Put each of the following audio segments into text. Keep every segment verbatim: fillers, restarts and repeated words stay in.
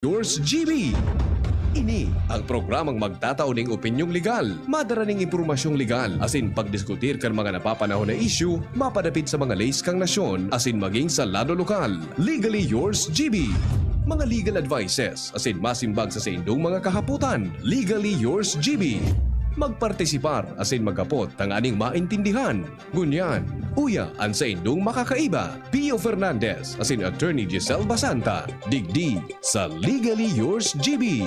Yours, G B. Ini ang programang magtatao ning opinyong legal, madara ning impormasyong legal, asin pagdiskutir kan mga napapanahon na isyu mapadapit sa mga leis kan nasyon asin maging sa lado lokal. Legally Yours, G B. Mga legal advices asin masimbag sa saindong mga kahapotan. Legally Yours, G B. Magpartisipar asin maghapot tanganing maintindihan. Ngunyan, uya an saindong makakaiba, Pio Fernandez asin Attorney Giselle Basanta, digdi sa Legally Yours, G B.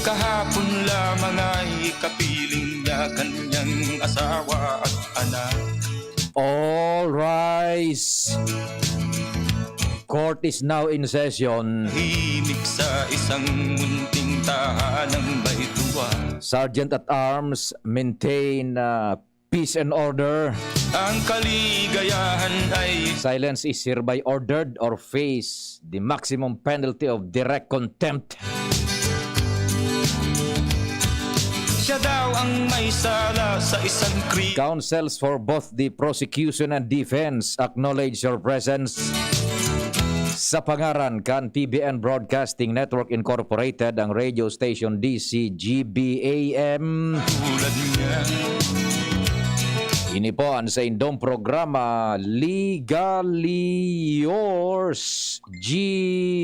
Kahapon lamang ay kapiling niya kanyang asawa at anak. All rise. Court is now in session. Himig sa isang munting tahanang may tuwa. Sergeant at Arms, maintain uh, peace and order. Ang kaligayahan ay Silence is hereby ordered or face the maximum penalty of direct contempt. Siya daw ang may sala sa isang krimen. Counsels for both the prosecution and defense acknowledge your presence. Sa pangaran kan P B N Broadcasting Network Incorporated, ang radio station D C G B A M. Tulad niya. Ini po ang saindong programa, Legally Yours, G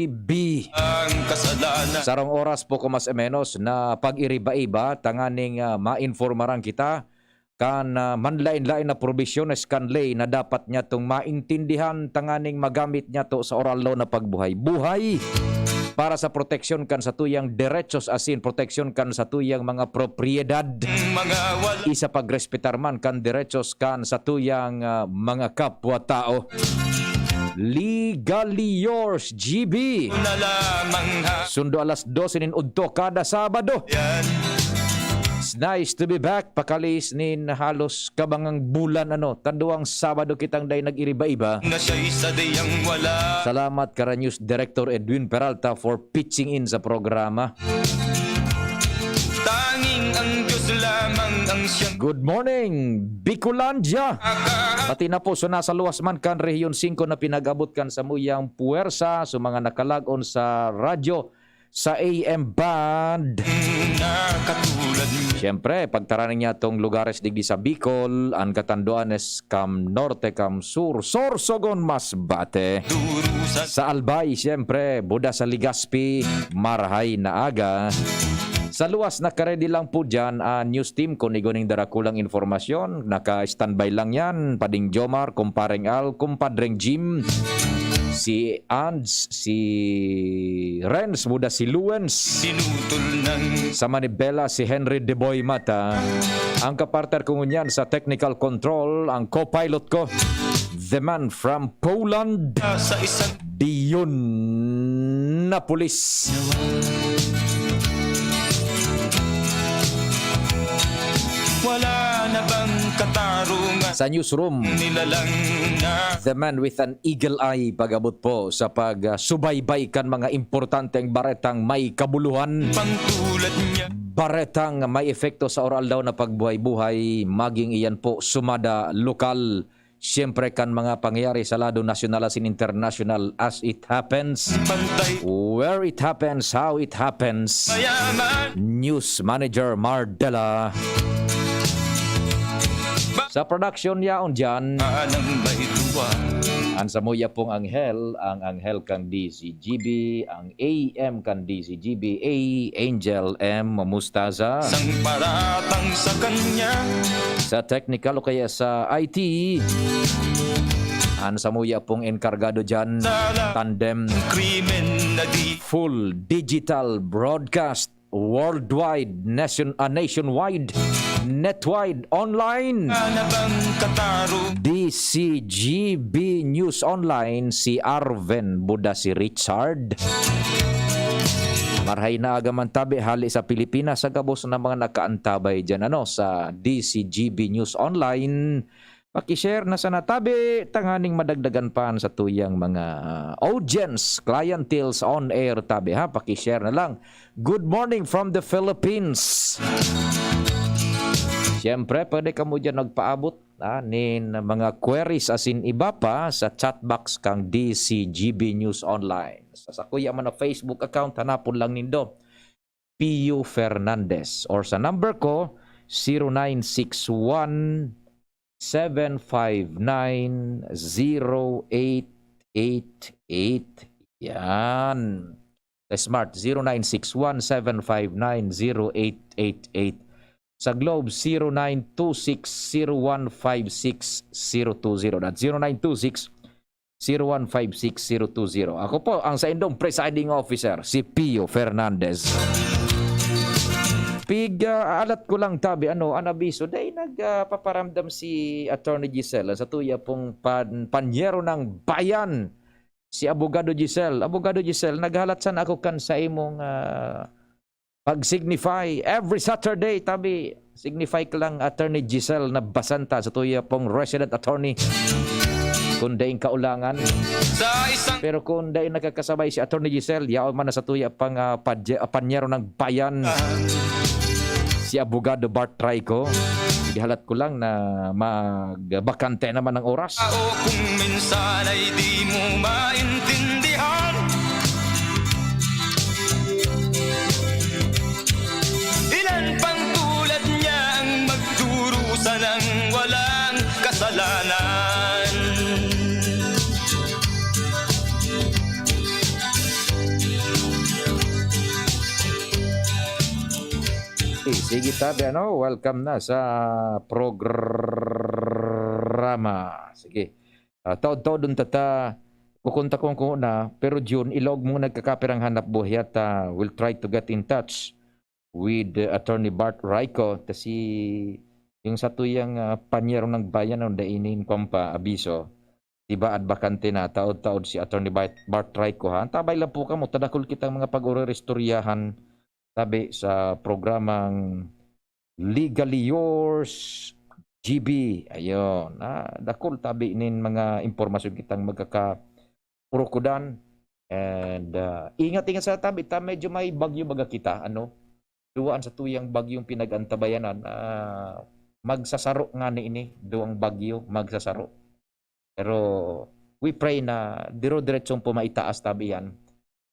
B. Ang kasalanan. Sarong oras po ko mas o menos na pag-iriba-iba tanganing uh, mainformaran kita kan uh, manlain-lain na probisyones kan ley na dapat niya tong maintindihan tanganing magamit niya to sa oral law na pagbuhay-buhay para sa proteksyon kan satuyang derechos asin proteksyon kan satuyang mga propiedad. Mga wala Isa pagrespetar man kan derechos kan satuyang uh, mga kapwa-tao. Legally yours, G B. na lamang ha. Sundo alas dose nin udto kada Sabado. Yan. It's nice to be back. Pakalis nin halos kabangang bulan ano. Taduang Sabado kitang day nag-iriba-iba. Na siya'y sadyang wala. Salamat kara News Director Edwin Peralta for pitching in sa programa. Tanging ang Diyos lamang ang siyang Good morning, Bicolandia! kakahan. Pati na po so nasa luwas man kan Rehiyon singko na pinag-abot kan samuyang puwersa so mga nakalagon sa radyo sa A M band. Na katulad niya. Siyempre, pagtaraning niya tong lugares digdi sa Bicol, ang katanduanes kam norte, kam sur, Sorsogon, Masbate. Durusan. Sa Albay, siyempre, Buda sa Legazpi, marahay na aga. Sa luwas, nakaredy lang po dyan ang news team. Kung igo ning darakulang informasyon, naka-standby lang yan. Pading Jomar, Kumpareng Al, Kumpadreng Jim, si Ands, si Renz, Buda si Luens. Pinutol ng Sa Manibela, si Henry Deboy Mata. Ang kapartner ko ngunyan sa technical control, ang co-pilot ko, the man from Poland, sa isang Dion Napolis. Wala na bang katarungan Sa newsroom, nila lang na the man with an eagle eye pag-abot po sa pagsubaybay kan mga importanteng baretang may kabuluhan, pangtulad niya. baretang may epekto sa oral daw na pagbuhay-buhay, maging iyan po sumada lokal, siyempre kan mga pangyayari sa lado nasyonal asin internasyonal as it happens, Pantay where it happens, how it happens. mayaman News Manager Mardela. Sa production yaon dyan, anang may tuwa. Ang samuya pong anghel, ang anghel kan D C G B, ang A M kan D C G B, A Angel M Mustaza. Sang paratang sa kanya, Sa technical o kaya sa I T, ang samuya pong enkargado dyan, sala tandem, krimen na di full digital broadcast, worldwide, nation, ah, nationwide, netwide, online. na bang katarungan D C G B News Online, si Arven Buda, si Richard. Marhay na aga man tabi hali sa Pilipinas, sa gabos na mga nakaantabay dyan, ano, sa D C G B News Online. Paki-share na sana tabi, tanganing madagdagan pa sa tuyang mga audience, clienteles on air tabi, ha. Paki-share na lang. Good morning from the Philippines. Siyempre, pwede kamo dyan magpaabot ah, nin mga queries asin iba pa sa chat box kan D C G B News Online. Sa sakuya man na Facebook account, hanapon lang nindo Pio Fernandez, or sa number ko, zero nine six one, seven five nine, zero eight eight eight. Yan. Sa Smart, zero nine six one, seven five nine, zero eight eight eight. Sa Globe, zero nine two six, zero one five six, zero two zero. That's zero nine two six, zero one five six, zero two zero. Ako po ang saindong presiding officer, si Pio Fernandez. Pig, ah, alat ko lang tabi, ano, an abiso, dai nag, ah, paparamdam si Attorney Giselle, sa tuya pong pan-, panyero ng bayan, si Abogado Giselle. Abogado Giselle, naghalat sana ako kan sa imong, ah, pag-signify every Saturday, tabi, signify ka lang, Attorney Giselle, na basanta sa tuya pong resident attorney. Kung daing kaulangan. Sa isang Pero kung daing nakakasabay si Attorney Giselle, yaon man na sa tuya pang, ah, padye-, ah, panyero ng bayan, si Abogado Bart Raico. Ihalat ko lang na magbakante naman ang oras. Tao kung minsan ay di mo maintindihan. Ilan pang tulad niya ang magdurusa ng walang kasalanan. Eh, sige, tabi, ano, welcome na sa programa. Sige. Ah, taod-taod dun tata, kukunta kong kuno na, pero June, ilog mo nagkakapirang hanap buhay at, ah, we'll try to get in touch with, uh, Attorney Bart Raico. Ta si, yung sa tuyang, ah, panyero ng bayan, no, dainin kwan pa, abiso. Diba, adbakante na, taod-taod si Attorney Bart, Bart Raico, ha? Tabay lang po kamo, tadakol kitang mga pag-ureristoryahan, tabi sa programang Legally Yours, G B. Ayun, ah, dakul tabi nin mga impormasyon kitang magkakaurukudan. And, ah, ingat-ingat sa tabi ta, medyo may bagyo baga kita, ano? Duwaan sa tuyang bagyong pinag-antabayanan, ah, magsasaro ngani ini, duwang bagyo magsasaro. Pero we pray na diro-diretsong pumaitaas tabi yan,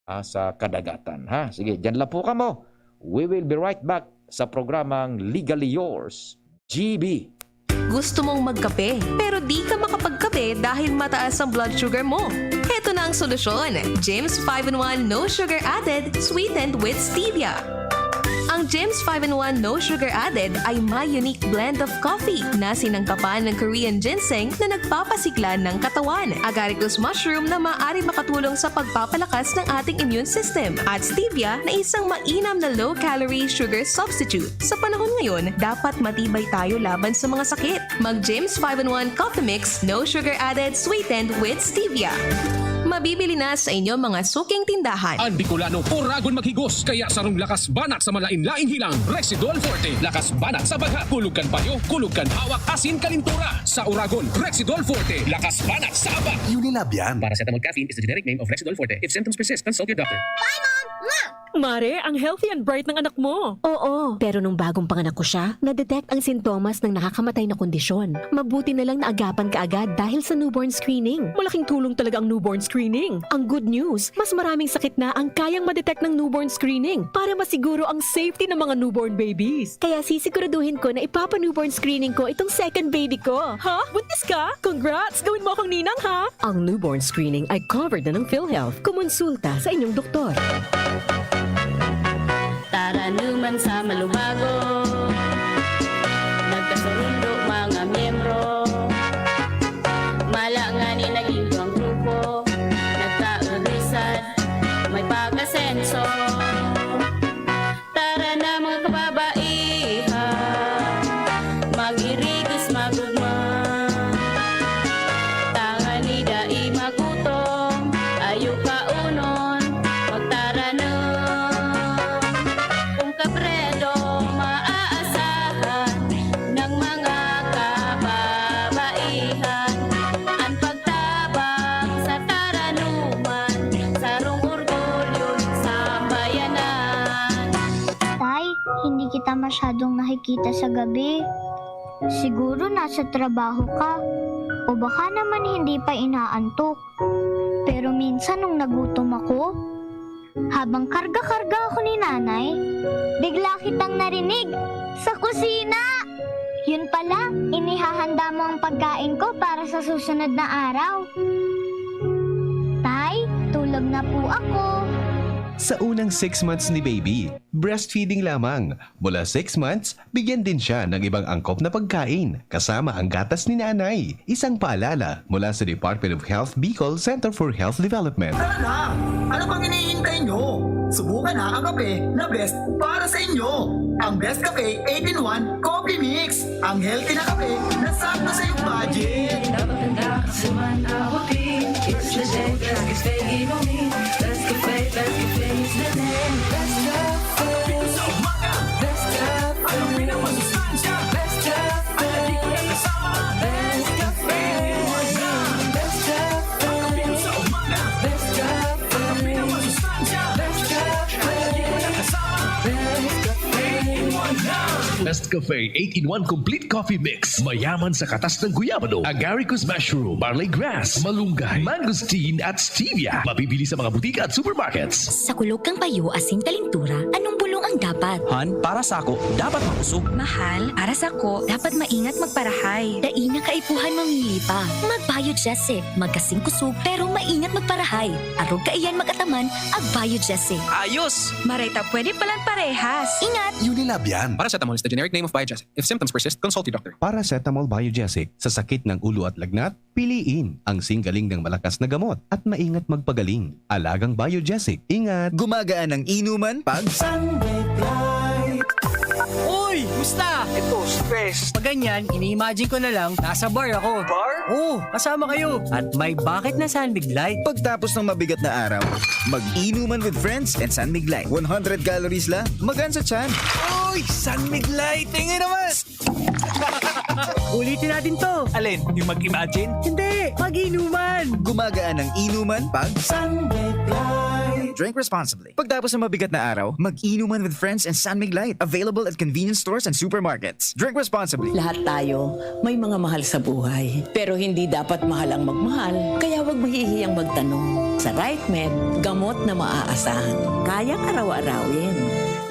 ah, sa kadagatan, ha? Sige, diyan lang po kamo. We will be right back sa programang Legally Yours, G B. Gusto mong magkape, pero di ka makapagkape dahil mataas ang blood sugar mo? Heto na ang solusyon, James five in one No Sugar Added, sweetened with stevia. Ang Gems five in one No Sugar Added ay may unique blend of coffee na sinangkapan ng Korean ginseng na nagpapasigla ng katawan, agaricus mushroom na maaari makatulong sa pagpapalakas ng ating immune system, at stevia na isang mainam na low-calorie sugar substitute. Sa panahon ngayon, dapat matibay tayo laban sa mga sakit. Mag Gems five in one Coffee Mix, no sugar added, sweetened with stevia. Mabibili na sa inyong mga suking tindahan. An Bicolano, oragon maghigos, kaya sarong lakas banat sa malain-laing hilang, Rexidol Forte. Lakas banat sa bagha, kulog kan payo, kulog kan hawak, asin kalintura. Sa oragon, Rexidol Forte. Lakas banat sa abak. Unilab yan. Paracetamol caffeine is the generic name of Rexidol Forte. If symptoms persist, consult your doctor. Mare, ang healthy and bright ng anak mo. Oo, pero nung bagong panganak ko siya, na-detect ang sintomas ng nakakamatay na kondisyon. Mabuti na lang naagapan kaagad dahil sa newborn screening. Malaking tulong talaga ang newborn screening. Ang good news, mas maraming sakit na ang kayang ma-detect ng newborn screening para masiguro ang safety ng mga newborn babies. Kaya sisiguraduhin ko na ipapa-newborn screening ko itong second baby ko. Ha? Buntis ka? Congrats! Gawin mo akong ninang, ha? Ang newborn screening ay covered na ng PhilHealth. Kumonsulta sa inyong doktor. Taranuman sa Malubago, nagkasurundo mga miyembro. Mala ngani naging duwang grupo, nagkaurisan, may pag-asenso. Tara na, mga kababaihan, mag-irigos, magugma. Tangani dai magutom, ayo kaunon, magtaranom. Kung kapredo maaasahan ng mga kababaihan, an pagtabang sa taranuman, sarong orgulyo nin sambayanan. Tay, hindi kita masyadong nakikita sa gabi. Siguro nasa trabaho ka. O baka naman hindi pa inaantok. Pero minsan nung nagutom ako, habang karga-karga ako ni nanay, bigla kitang narinig sa kusina! Yun pala, inihahanda mo ang pagkain ko para sa susunod na araw. Tay, tulog na po ako. Sa unang six months ni baby, breastfeeding lamang. Mula six months, bigyan din siya ng ibang angkop na pagkain, kasama ang gatas ni nanay. Isang paalala mula sa Department of Health Bicol Center for Health Development. Tara na! Ano pang hinihintay nyo? Subukan na ang kape na best para sa inyo. Ang Best Cafe eight-in-one Coffee Mix. Ang healthy na kape na sakto sa iyong budget. Napaganda kasi man abutin. It's the day, best cafe inumin. Best cafe, best cafe is the name. Best cafe. Best cafe. Best cafe. Best cafe. Best cafe. Best cafe. Best Cafe eight-in-one Complete Coffee Mix. Mayaman sa katas ng guyabano, agaricus mushroom, barley grass, malunggay, mangosteen at stevia. Mabibili sa mga butika at supermarkets. Sa kulog kan payo asin kalintura, anong bulong ang dapat? Han, para sako, dapat makusog. Mahal, para sako, dapat maingat magparahay. Dai na kaipuhan mamili pa. Mag-Biogesic, magkasing kusog pero maingat magparahay. Arog kaiyan mag-ataman, ag-Biogesic. Ayos! Maray ta pwede palang parehas. Ingat! Unilab yan. Paracetamol is the generic name of Biogesic. If symptoms persist, consult your doctor. Paracetamol Biogesic sa sakit ng ulo at lagnat, piliin ang singgaling ng malakas na gamot at maingat magpagaling. Alagang Biogesic. Ingat! Gumagaan ang inuman pag Uy! Musta? Ito, stress. Pag ganyan, ini-imagine ko na lang, nasa bar ako. Bar? Oo, kasama kayo. At may bakit na San Mig Light. Pagtapos ng mabigat na araw, mag-inuman with friends and San Mig Light. one hundred calories lang, magaan sa tiyan. Uy! San Mig Light! Tingin naman! Ulitin natin to. Alin? Yung mag-imagine? Hindi! Mag-inuman! Gumagaan ang inuman pag San Mig Light. Drink responsibly. Pagtapos ng mabigat na araw, mag-inuman with friends and San Mig Light. Available at convenience stores and supermarkets. Drink responsibly. Lahat tayo may mga mahal sa buhay. Pero hindi dapat mahal ang magmahal, kaya huwag mahihiyang magtanong. Sa RightMed, gamot na maaasahan. Kayang araw-arawin.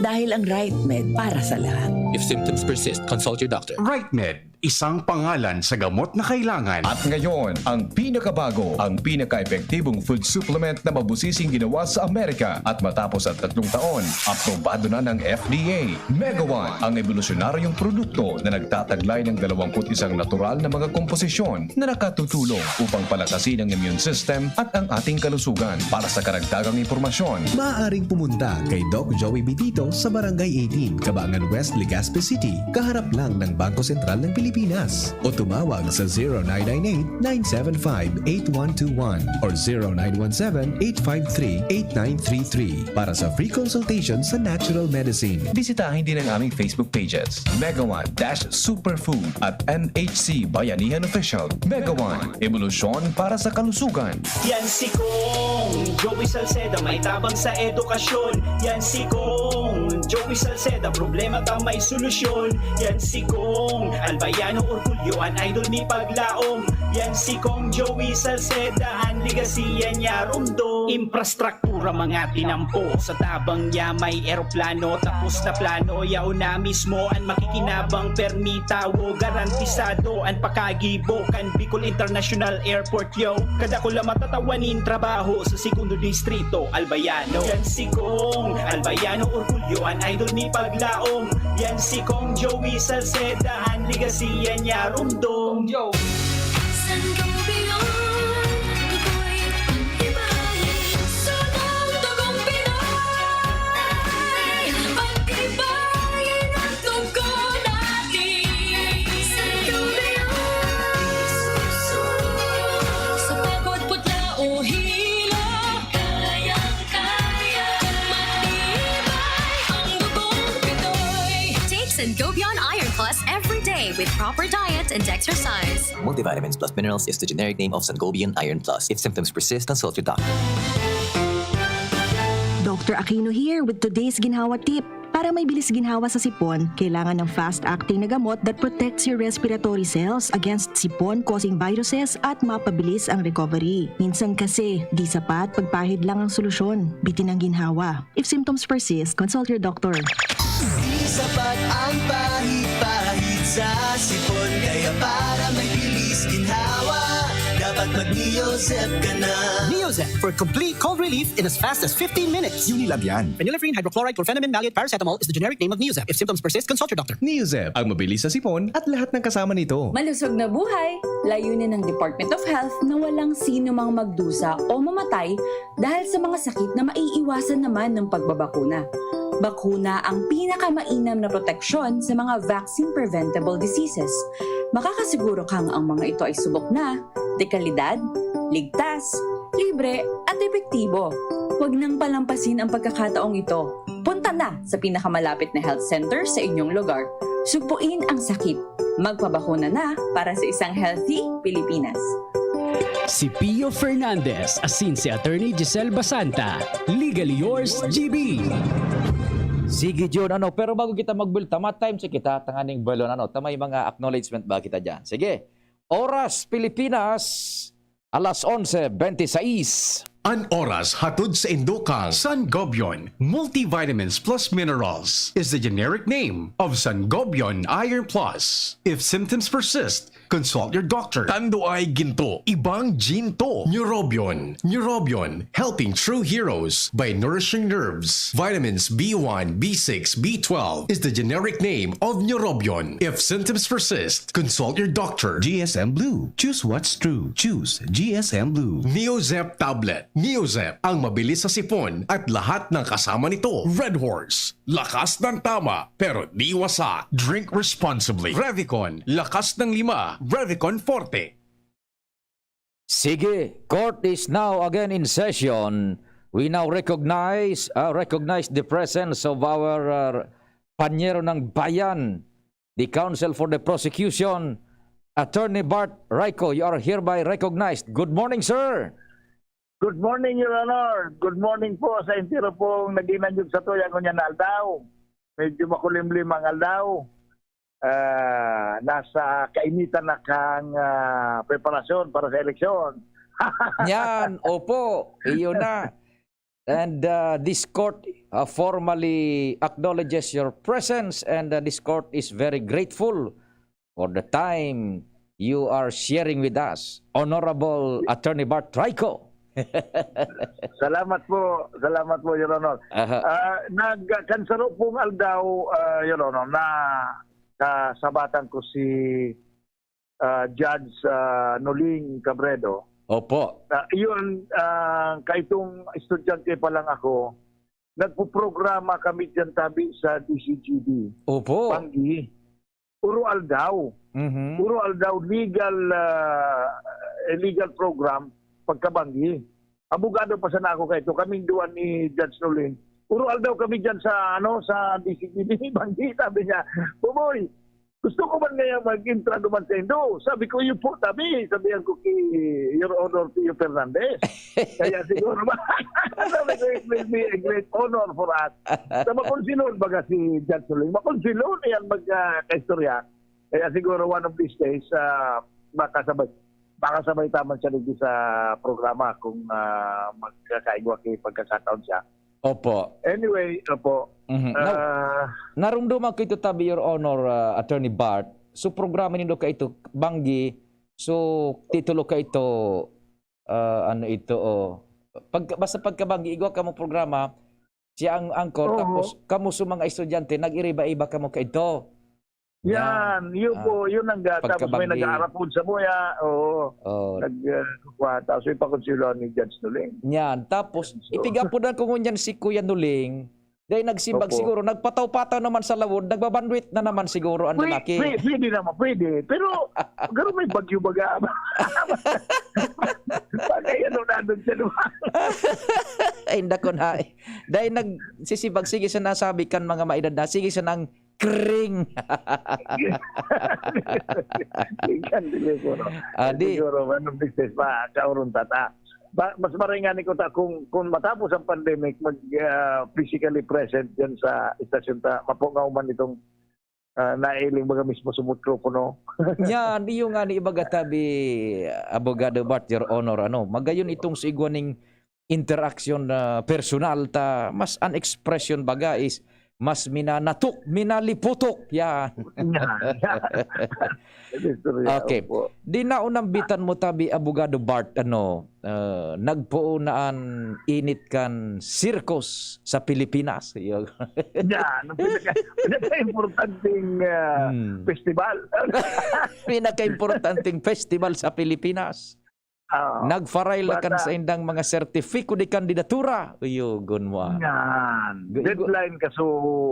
Dahil ang RightMed para sa lahat. If symptoms persist, consult your doctor. RightMed, isang pangalan sa gamot na kailangan. At ngayon, ang pinakabago, ang pinaka-epektibong food supplement na mabusising ginawa sa Amerika. At matapos ang tatlong taon, aprobado na ng F D A. Megawan, ang ebolusyonaryong produkto na nagtataglay ng dalawampu't isang natural na mga komposisyon na nakatutulong upang palakasin ang immune system at ang ating kalusugan. Para sa karagdagang impormasyon, Maaaring pumunta kay Doc Joey Bitito sa Barangay eighteen, Kabangan West, Legazpi City, kaharap lang ng Bangko Sentral ng Pilipinas. O tumawag sa zero nine nine eight, nine seven five, eight one two one or zero nine one seven, eight five three, eight nine three three para sa free consultation sa natural medicine. Bisitahin din ang aming Facebook pages, Megawan dash Superfood at N H C Bayanihan Official. Megawan, ebolusyon para sa kalusugan. Yan si Kong Joey Salceda, may tabang sa edukasyon. Yan si Kong Joey Salceda, problema ta may solusyon. Yan si Kong Albayano Orgulyo, an idol mi paglaom. Yan si Kong Joey Salceda, an legacy yan niya rumdom. Infrastructure Pura mga tinampo sa tabang niya may eroplano. Tapos na plano, yaon na mismo an makikinabang. Permi tawo, garantisado an pakagibo kan Bicol International Airport, yo. Kadakula matatawa nin trabaho sa Segundo Distrito, Albayano. Yan si Kong Albayano, orgulyo an idol mi paglaom. Yan si Kong Joey Salceda, an legacy yan niya rumdom. Yo! Sangobion, ako'y pagtibayin sa mga dugong Pinoy. Pagtibayin ang dugo natin. Sangobion, sa pagod, putla o hilo, kayang-kaya kung matibay ang dugong Pinoy. Take Sangobion Iron Plus every day with proper diet and exercise. Multivitamins plus minerals is the generic name of Sangobion Iron Plus. If symptoms persist, consult your doctor. Doctor Aquino here with today's Ginhawa Tip. Para may bilis ginhawa sa sipon, kailangan ng fast-acting na gamot that protects your respiratory cells against sipon-causing viruses at mapabilis ang recovery. Minsan kasi, di sapat pagpahid lang ang solusyon. Bitin ang ginhawa. If symptoms persist, consult your doctor. Di sapat ang pahid-pahid sa sipon. Kaya para may bilis ginhawa, dapat mag-Neozep ka na. Neozep for complete cold relief in as fast as fifteen minutes. Unilab yan. Phenylephrine, hydrochloride, chlorphenamine, maleate, paracetamol is the generic name of Neozep. If symptoms persist, consult your doctor. Neozep, ang mabilis sa sipon at lahat ng kasama nito. Malusog na buhay! Layunin ng Department of Health na walang sino mang magdusa o mamatay dahil sa mga sakit na maiiwasan naman ng pagbabakuna. Bakuna ang pinakamainam na proteksyon sa mga vaccine-preventable diseases. Makakasiguro kang ang mga ito ay subok na, dekalidad, ligtas, libre, at epektibo. Huwag nang palampasin ang pagkakataong ito. Punta na sa pinakamalapit na health center sa inyong lugar. Sugpuin ang sakit. Magpabakuna na para sa isang healthy Pilipinas. Si Pio Fernandez asin si Attorney Giselle Basanta. Legally yours, G B. Sige, Jun, ano, pero bago kita magbulta, ma-time check kita, tanganing balon, ano, ta may mga acknowledgement ba kita dyan? Sige. Oras Pilipinas, alas onse bente sais. An oras hatod sa indo kan Sangobion Multivitamins Plus Minerals is the generic name of Sangobion Iron Plus. If symptoms persist, consult your doctor. Tando ay ginto, ibang ginto. Neurobion. Neurobion, helping true heroes by nourishing nerves. Vitamins B one, B six, B twelve is the generic name of Neurobion. If symptoms persist, consult your doctor. G S M Blue. Choose what's true. Choose G S M Blue. Neozep tablet. Neozep, ang mabilis sa sipon at lahat ng kasama nito. Red Horse, lakas ng tama pero di wasa. Drink responsibly. Revicon, lakas ng lima. Revicon Forte. Sige, court is now again in session. We now recognize uh, recognize the presence of our uh, panyero ng bayan, the counsel for the prosecution, Attorney Bart Raico. You are hereby recognized. Good morning, sir. Good morning, Your Honor. Good morning po sa entero pong naghinanyog sa tuyang ngunyan na aldaw. Medyo makulimlim ang aldaw. Ah, nasa kainitan na kang ah, preparasyon para sa eleksyon. Yan, opo, iyo na. And uh, this court uh, formally acknowledges your presence and uh, this court is very grateful for the time you are sharing with us. Honorable Attorney Bart Raico. Salamat po. Salamat po, Your Honor. Aha. Ah, nag, kan saro pong aldaw, ah, Your Honor, na kasabatan ko si ah, Judge ah, Noling Cabredo. Opo. Ah, iyon, ah, kaitong estudyante pa lang ako, nagpuprograma kami diyan tabi sa D C G D. Opo. Banggi. Puro aldaw. Mhm. Puro aldaw legal ah, legal program pagkabanggi. Abogado pa sana ako kaito, kaming duwa ni Judge Noling. Puro aldaw kami diyan sa ano sa D C P D Banggi, sabi niya, "Buboy, gusto ko man ngayon mag-intra duman sa indo." Sabi ko, "Iyo po, tabi." Sabihan ko kay Your Honor Pio Fernandez. Kaya siguro ba, sabi ko, "It will be a great honor for us." Sa makonsilon baga si Judge Noling. Makonsilon yan mag-kaistorya. Kaya siguro one of these days, ah, makasabay, makasabay taman siya dito sa programa kung ah, magkakaigwa kay pagkakataon siya. Opo. Anyway, opo. Mhm. Now, Ah, narumduman ko ito tabi, Your Honor, ah, Attorney Bart. So, programa nindo ka ito, Banggi. So, titulo ka ito, ah, ano ito, oh. Pag, basta pagkabanggi, igwa ka mo programa, siya ang anchor, Oo. Tapos kamo sa mga estudyante, nag-iriba-iba kamo ka ito. Yan, yun Ah, po, yun ang ga-, tapos may pagkabanggi. Nag-aarapod sa muya, oo. Oh, Nag-, uh, kuha, tapos ipakonsilo ni Judge Tuling. Yan. Tapos, So, ipigapudan ko ngunyan si Kuya Nuling, dahil nagsimbag Opo. siguro, nagpataw-pataw naman sa lawod, nagbabandwit na naman siguro ang Pwede, lalaki. pwede, pwede naman, pwede. Pero, pero may bagyo baga. Bagay ano na doon siya naman. Ay, nako na. Dahil nagsisibag, sige siya nasabi kan mga maedad na, sige siya nang kring. Yan, siguro. Ah, di. Siguro, ano, business pa, kaurong tata. Ba-, mas maray ngani ko ta kung, kung matapos ang pandemic, mag, ah, physically present diyan sa istasyon ta, mapungaw man itong, ah, nailing baga mismo sa mikropono. Yan, iyo nga ni ibaga tabi, Abogado Bart, Your Honor, ano, magayon itong sa igwa ning interaction na personal ta, mas an expression baga is mas minanatok, minaliputok, yan. Yan, yan. Istorya, Okay. opo. Di naunambitan mo tabi, Abogado Bart, ano, ah, nagpoon na an init kan sirkus sa Pilipinas. Iyo. Yan, ang pinaka-, pinaka-importanteng, ah, Hmm. festival. Pinaka-importanteng festival sa Pilipinas. Ah, Nag-file na kan bata- saindang mga sertifiko de kandidatura. Uyogon mo, ah. Yan. Go, go. Deadline kaso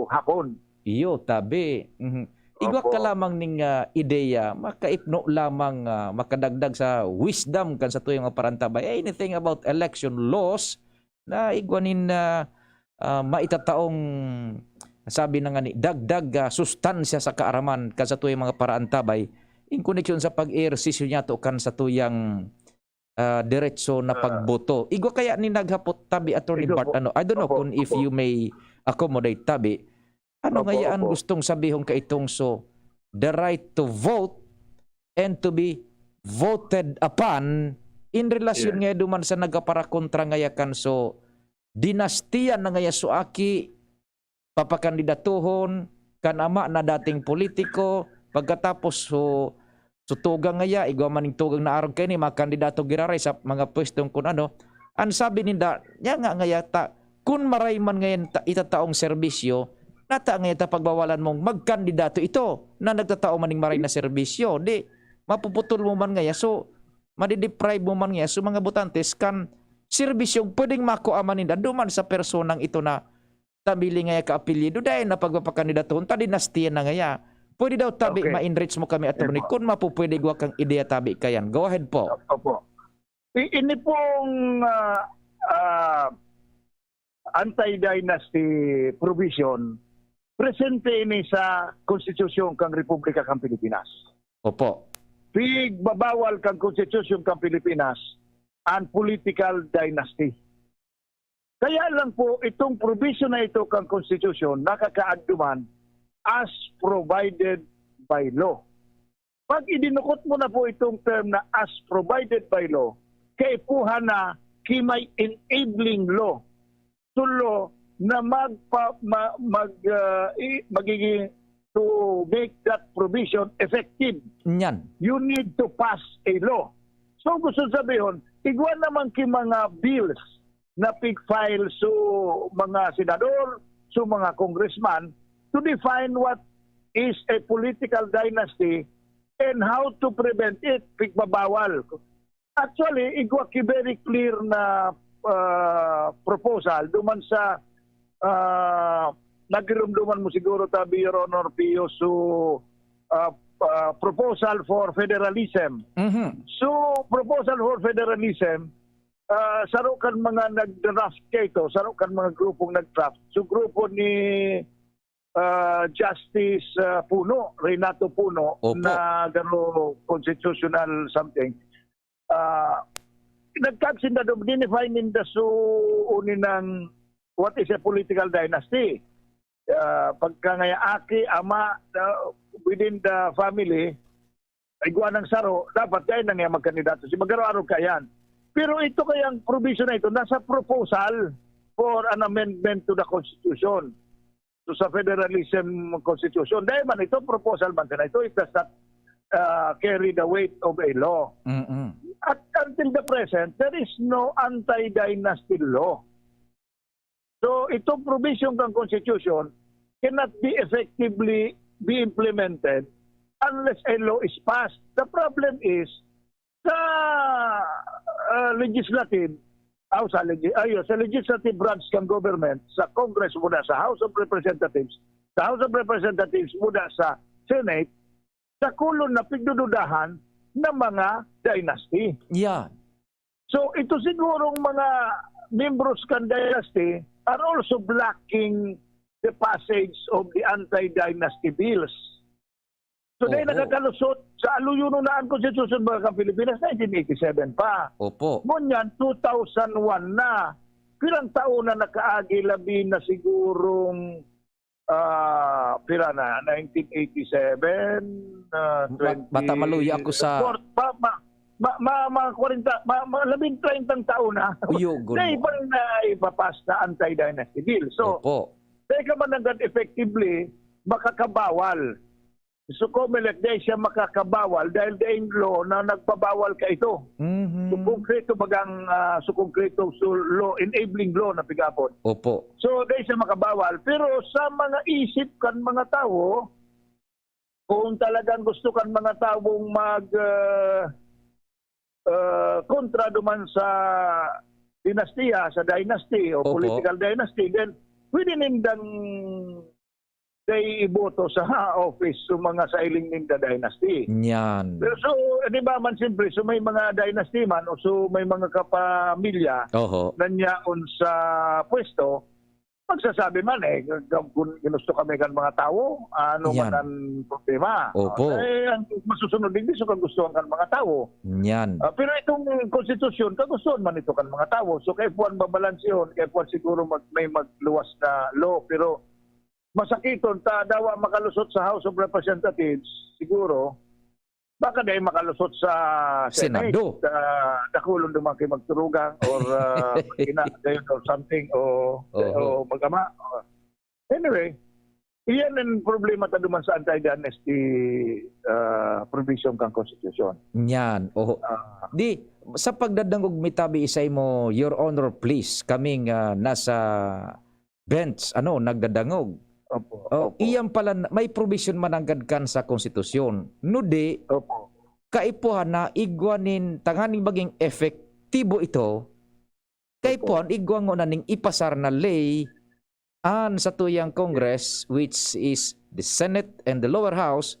hapon. Iyo, tabi. Mhm. Igwa Opo. ka lamang ning, ah, ideya, makaipno lamang, ah, makadagdag sa wisdom kan satuyang mga parantabay. Anything about election laws na igwa nin, ah, ah, maitataong, sabi na nga ni, dagdag, ah, sustansya sa kaaraman kan satuyang mga parantabay in koneksyon sa pag-ehersisyo niyato kan satuyang, ah, diretso na Ah. pagboto. Igwa kaya ni naghapot tabi, Attorney Ito Bart, po. ano, I don't know Opo, kung if opo. you may accommodate tabi. Ano Opo, ngaya an opo. gustong sabihon kaitong so, the right to vote and to be voted upon in relasyon Yes. ngaya duman sa nagaparakontra ngaya kan so, dinastiya na ngaya so aki, papakandidatuhon, kan ama na dating politiko, pagkatapos so, so tugang ngaya, igwa man ning tugang na arog kaini, mga kandidato giraray sa mga pwestong kun ano. An sabi ninda, nya nga ngaya ta, kun maray man ngayan ta, itataong serbisyo, nata ngaya ta pagbawalan mong magkandidato ito na nagtatao man ning maray na serbisyo. Di, mapuputol mo man ngaya. So, madideprive mo man ngaya. So, mga botantes kan serbisyong pwedeng makua man ninda duman sa personang ito na tabili ngaya ka apelyido, dai na pagpapakandidatahon ta, dinastiya na ngaya. Pwede daw tabi Okay. ma-enrich mo kami, attorney, Opo. kung mapupwede, igwa kang ideya tabi kayan. Go ahead po. Opo. I-, ini pong, ah, ah, anti-dynasty provision, presente ini sa Konstitusyon kan Republika kan Pilipinas. Opo. Pigbabawal kan Konstitusyon kan Pilipinas an political dynasty. Kaya lang po, itong provision na ito kan Konstitusyon, nakakaagduman as provided by law. Pag idinukot mo na po itong term na as provided by law, kaipuhan na ki may enabling law, to law na magpa-, ma-, mag, ah, i-, magiging to make that provision effective. Nyan. You need to pass a law. So, gusto sabihon, igwa naman ki mga bills na pig-file so mga senador, so mga congressman, to define what is a political dynasty and how to prevent it, pigbabawal. Actually, igwa ki very clear na, ah, proposal duman sa, ah, nagirumduman mo siguro tabi, Your Honor Pio, so, ah, ah, proposal for federalism. Mhm. So, proposal for federalism, ah, saro kan mga nag-draft kaito, saro kan mga grupong nag-draft. So, grupo ni, ah, Justice, ah, Puno, Renato Puno, Opo. na garo constitutional something. Ah, nagkagsinda do, dinefine ninda so uni ng what is a political dynasty. Ah, pagka ngaya aki, ama, ah, within the family, igwa ng saro, dapat kaya na nga magkandidato si magaro-aro kayan. Pero ito kayang provision na ito, nasa proposal for an amendment to the Constitution. So, sa federalism constitution, dahil man ito, proposal man sana ito, it does not, ah, carry the weight of a law. Mm-mm. At until the present, there is no anti-dynasty law. So, itong provision ng constitution cannot be effectively be implemented unless a law is passed. The problem is, sa, ah, legislative, aw, sa legi-, ayo, sa legislative branch ng government, sa Congress muna, sa House of Representatives, sa House of Representatives muna, sa Senate, sakulon na pigdududahan ng mga dynasty. Yeah. So, ito sigurong mga membros kan dynasty are also blocking the passage of the anti-dynasty bills. So, dahil Oo. nakakalusot sa aluyonon na ang Konstitusyon, mga ka-Pilipinas, nineteen eighty-seven pa. Opo. Ngunyan, two thousand one na. Pirang taon na nakaagi, labi na sigurong, ah, pira na, nineteen eighty-seven, ah, Ma-, bata maluya ako sa twenty-four, ma-, ma-, ma-, ma-, mga kwarenta, ma-, ma-, labing trentang taon na. Uyo, gun- Na ibang na ipapas na anti-dynasty bill. So, Opo. Dai ka man nanggad effectively makakabawal. So, Comelec, dai siya makakabawal dahil dai law na nagbabawal kaito. Mhm. So, konkreto bagang, ah, so, konkreto, so, law, enabling law na pigapon. Opo. So, dai siya makabawal. Pero sa mga isip kan mga tawo, kung talagang gusto kan mga tawong mag, ah, ah, kontra duman sa dinastiya, sa dynasty o Opo. political dynasty, then pwede nindang dai iboto sa office sa mga sailing ninda dynasty. Nyan. Pero so, di ba man, siyempre, so may mga dynasty man o so may mga kapamilya Oho. na nyaon sa pwesto, magsasabi man, eh, kung ginusto kami kan mga tawo, ano man Yan. ang problema? Opo. Eh, ang masusunod din, so kagustuhan kan mga tawo. Yan. Ah, pero itong konstitusyon, kagustuhan man ito kan mga tawo. So, kaipuhan babalansehon, kaipuhan siguro mag-, may magluwas na law. Pero masakiton, ta dawa makalusot sa House of Representatives, siguro, baka dai makalusot sa Senate, Senado. Sa dakulon duman ki magturugang or, ah, mag-ina, gayon or something, o, Oho. o mag-ama. Anyway, iyan ang problema ta duman sa anti-dynasty, ah, provision kan konstitusyon. Nyan, oho. Ah. Di, sa pagdadangog mi tabi isay mo, Your Honor, please, kaming, ah, nasa bench, ano, nagdadangog. Opo, Oh, opo. iyan pala, may provision man nanggad kan sa konstitusyon. No di, Opo. kaipuhan na igwa nin, tanganing maging epektibo ito, Opo. kaipuhan igwa ngona ning ipasar na ley an satuyang Congress, which is the Senate and the lower house,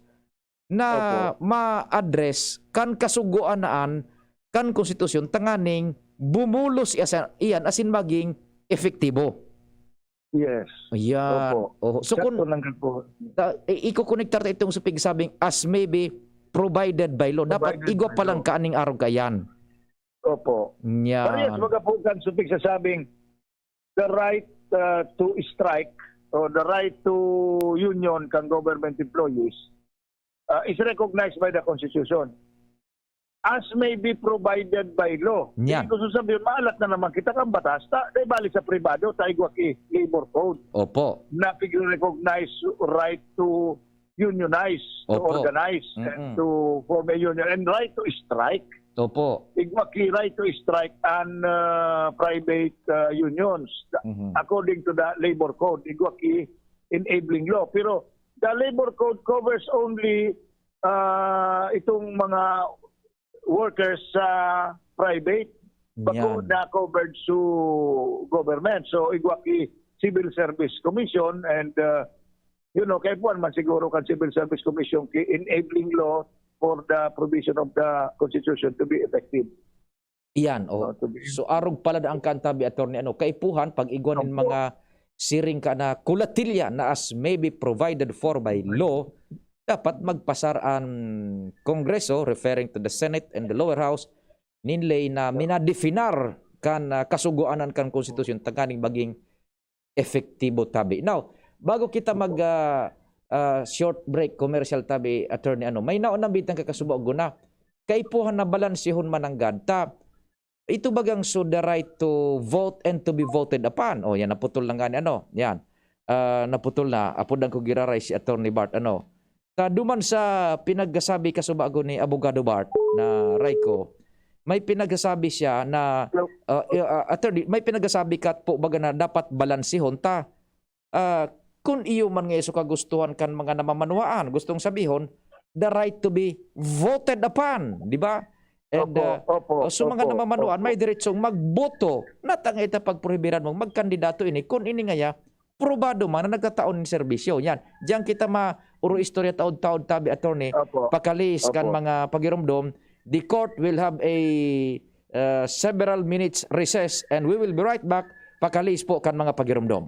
na Opo. ma-address kan kasugoan na an kan konstitusyon tanganing bumulos iya sa, iyan asin maging epektibo. Yes. Ayan. Opo. Oho. So, Sakto kun lang po. ta-, i-, ikokonektar ta itong sa pigsabing as may be provided by law. Dapat Provided igwa by pa lang law. kaaning arog kaiyan. Opo. Yan. Parehas baga po kan sa pigsasabing the right, uh, to strike or the right to union kan government employees, uh, is recognized by the Constitution. As may be provided by law. Yan. Ibig ko sabihin, maalat na naman kita kan batas, ta, dai bali sa pribado, ta igwa ki labor code Opo. na pigre-recognize right to unionize, to Opo. organize, and Mm-mm. to form a union, and right to strike. Opo. Igwa ki right to strike an, uh, private, uh, unions, Mhm. according to the labor code. Igwa ki enabling law. Pero the labor code covers only, uh, itong mga workers sa private. Bako Yan. na covered sa government. So, igwa ki Civil Service Commission and, uh, you know, kaipuhan man siguro kan Civil Service Commission ki enabling law for the provision of the Constitution to be effective. Iyan, oh. So, to be So, arog pala na ang kantabi, Attorney, ano, kaipuhan, pag igwa nin Opo. mga siring ka na kulatilya na as may be provided for by law, dapat magpasar an Kongreso, referring to the Senate and the lower house, nin ley na Opo. minadefinar kan, ah, kasugoanan kan konstitusyon tanganing maging epektibo tabi. Now, bago kita mag, ah, ah, short break commercial tabi, Attorney, ano, may naon nang bitang kakasubo guna. Kaipuhan na balansehon man nanggad ta. Ito bagang so the right to vote and to be voted upon. O, yan, naputol na nga ni ano. Yan. Ah, naputol na. Apodan ko giraray si Attorney Bart. Ano? Ta duman sa pinagkasabi kasubago ni Abogado Bart na Raiko, may pinagkasabi siya na, Hello. ah, eh, ah, attorney, may pinagkasabi ka po baga na dapat balansehon ta. Ah, kun iyo man nga iso kagustuhan kan mga namamanwaan, gustong sabihon, the right to be voted upon, di ba? And, Opo, ah, opo, so mga opo, namamanwaan, opo. may diretsong magboto. Natangay ta pagprohibiran mong magkandidato ini, kun ini ngaya, probado man na nagtataon nin serbisyo. Yan. Diyan kita ma-, uro istorya taod-taod tabi, attorney, Opo. pakalis kan Opo. mga pagiromdom. The court will have a, uh, several minutes recess and we will be right back. Pakalis po kan mga pagiromdom.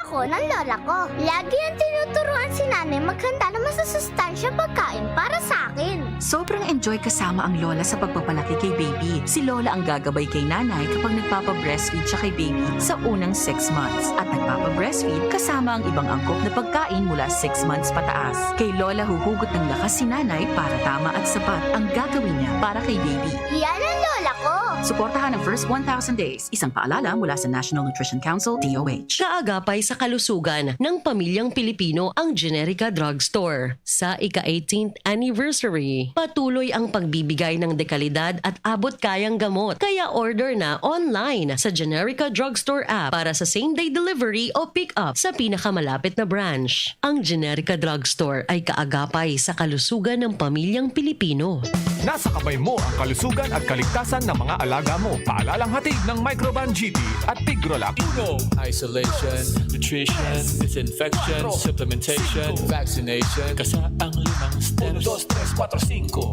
Ako ng lola ko. Lagi ang tinuturuan si nanay maghanda ng masusustansya pagkain para sa akin. Sobrang enjoy kasama ang lola sa pagpapalaki kay baby. Si lola ang gagabay kay nanay kapag nagpapa-breastfeed siya kay baby sa unang six months. At nagpapa-breastfeed kasama ang ibang angkop na pagkain mula six months pataas. Kay lola huhugot ng lakas si nanay para tama at sapat ang gagawin niya para kay baby. Yan ang lola ko. Suportahan ang first one thousand days. Isang paalala mula sa National Nutrition Council, D O H. Kaagapay sa kalusugan ng pamilyang Pilipino ang Generica Drugstore. Sa ika-eighteenth anniversary, patuloy ang pagbibigay ng dekalidad at abot-kayang gamot. Kaya order na online sa Generica Drugstore app para sa same-day delivery o pick-up sa pinakamalapit na branch. Ang Generica Drugstore ay kaagapay sa kalusugan ng pamilyang Pilipino. Nasa kamay mo ang kalusugan at kaligtasan ng mga alaga mo. Paalalang hatid ng Microban G P at Tigrolac. Uno, isolation, nutrition, disinfection, supplementation, vaccination. Kasa ang limang steps. Uno, dos, tres, kuwatro, singko.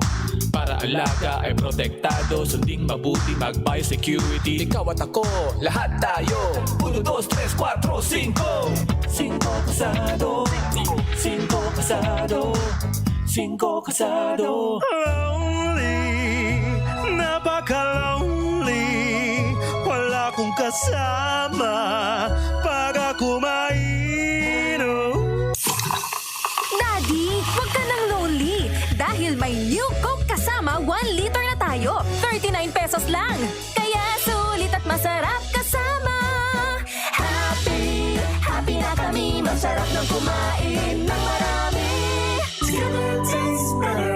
Para alaga ay protektado, sunding mabuti, mag-biosecurity. Ikaw at ako, lahat tayo. Uno, dos, tres, kuwatro, singko. Singko kasado. Singko kasado. Singko kasado. Lonely, napaka-lonely. Wala kong kasama pag ako mainom. Daddy, wag ka nang lonely dahil may New Coke Kasama one liter na tayo. Thirty-nine pesos lang. Kaya sulit at masarap kasama. Happy, happy na kami. Masarap ng kumain ng marami. It's gonna taste better.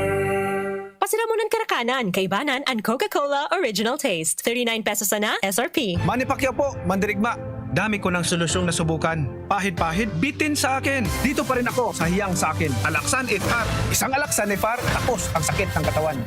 Pasiramunan karakanan, kaibanan an Coca-Cola Original Taste. Thirty-nine pesos sana, S R P. Manny Pacquiao po, mandirigma. Dami ko ng solusyong nasubukan. Pahid-pahid, bitin sa akin. Dito pa rin ako sa hiyang sa akin. Alaksan F R. Isang Alaksan F R, tapos ang sakit ng katawan.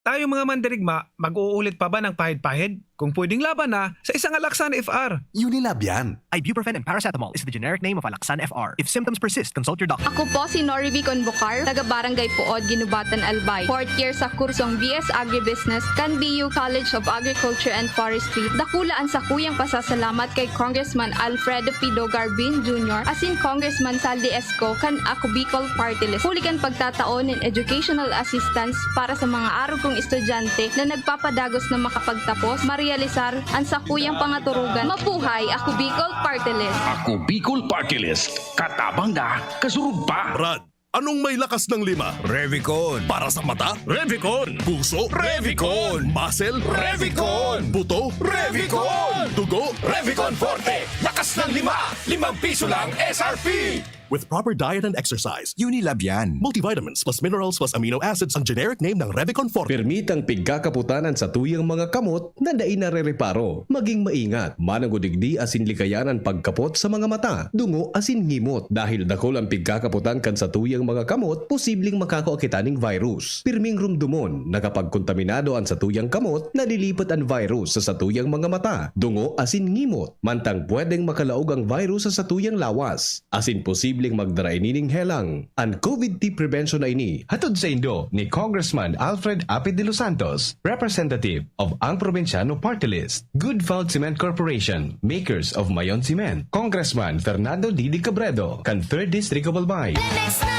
Tayo mga mandirigma, mag-uulit pa ba ng pahid-pahid? Kung pwedeng laban na, sa isang Alaksan F R. Unilab yan. Ibuprofen and paracetamol is the generic name of Alaxan F R. If symptoms persist, consult your doctor. Ako po si Norivi Convocar, taga Barangay Puod, Guinobatan, Albay. Fourth year sa kursong B S Agribusiness kan B U College of Agriculture and Forestry. Dakula an sakuyang pasasalamat kay Congressman Alfredo Pido Garbin Junior asin Congressman Saldi Esco kan Ako Bicol Party List. Huli kan pagtatao nin educational assistance para sa mga arog kong estudyante na nagpapadagos na makapagtapos, marealisar an sakuyang pangaturugan. Mabuhay Ako Bicol Party List! Ako Bicol Party List. Katabang na, kasurog pa. Brad, anong may lakas ng lima? Revicon. Para sa mata? Revicon. Puso? Revicon. Muscle? Revicon. Buto? Revicon. Dugo? Revicon Forte. Lakas ng lima. Limang piso lang S R P. With proper diet and exercise. Unilab yan. Multivitamins plus minerals plus amino acids ang generic name ng Revicon Forte. Permitang pigkakaputan an satuyang mga kamot na dai narereparo. Maging maingat, mananggod digdi asin likayan an pagkapot sa mga mata, dungo asin ngimot. Dahil dakul an pigkakaputan kan satuyang mga kamot, posibleng makakua kita ning virus. Pirming rumdomon na kapag kontaminado an satuyang kamot, nalilipat an virus sa satuyang mga mata, dungo asin ngimot. Mantang pwedeng makalaog ang virus sa satuyang lawas, asin posibleng magdara ini ning helang. An COVID T prevention na ini hatod saindo ni Congressman Alfred Apid de los Santos, representative of Ang Probinsyano Party List, Good Felt Cement Corporation, makers of Mayon Cement, Congressman Fernando Didi Cabredo, kan Third District of Albay. Lemex na!